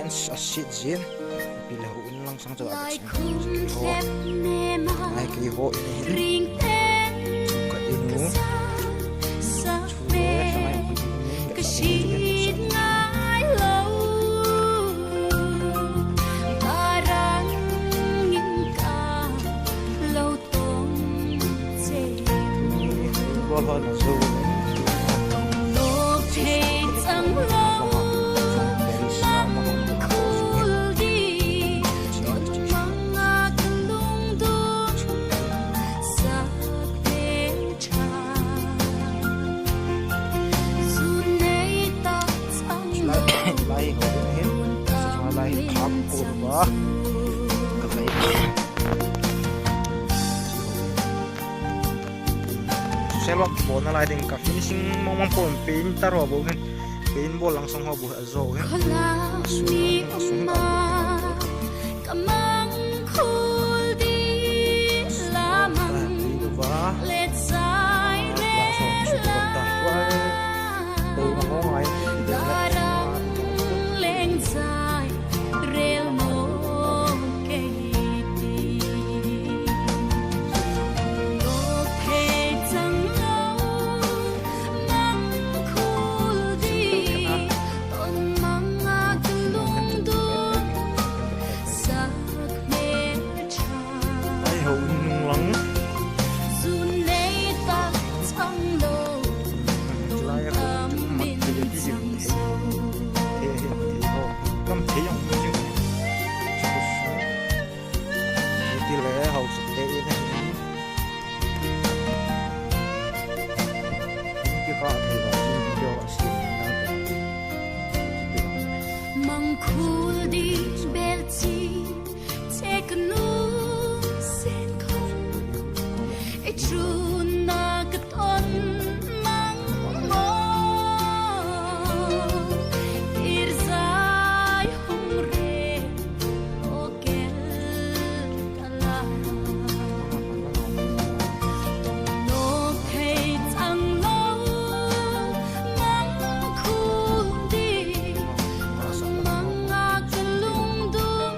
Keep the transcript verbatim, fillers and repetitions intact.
A sit jin. Pi le ho in lang sang chu a bet sang. Chu kei ho. Ai kei ho in hin. Chu ka in u. Chu le sang ai. Ka sit ngai lo. Ka rang in ka lo. Lai, lai ho ding hin. Sa lai kham ko ba. Ka lai. Selok bo na lai ding ka finishing mong mong pon paint ta ro bo hin. Paint bol lang song ho bo a zo hin. Kamang khul di lamang. Ba. Let sai re la. Darang leng zai rel mo kei ti. Lok thei chang lo, mang khul di, ton mang a kalung dum, sak me. Ai ho nung lang. Zun nei ta chang lo. Lai ho mat te ti ti. He he he ho. Kam te yong ni jing. Ti le ho su te ni. Ki ka te ba ni ki ba si. Mang khul di bel chi. Cheknu sen khon, e chuna katon mang mo, irzai hung re, o kel kala. Nok thei chang lo, mang khul di, mang a kalung dum.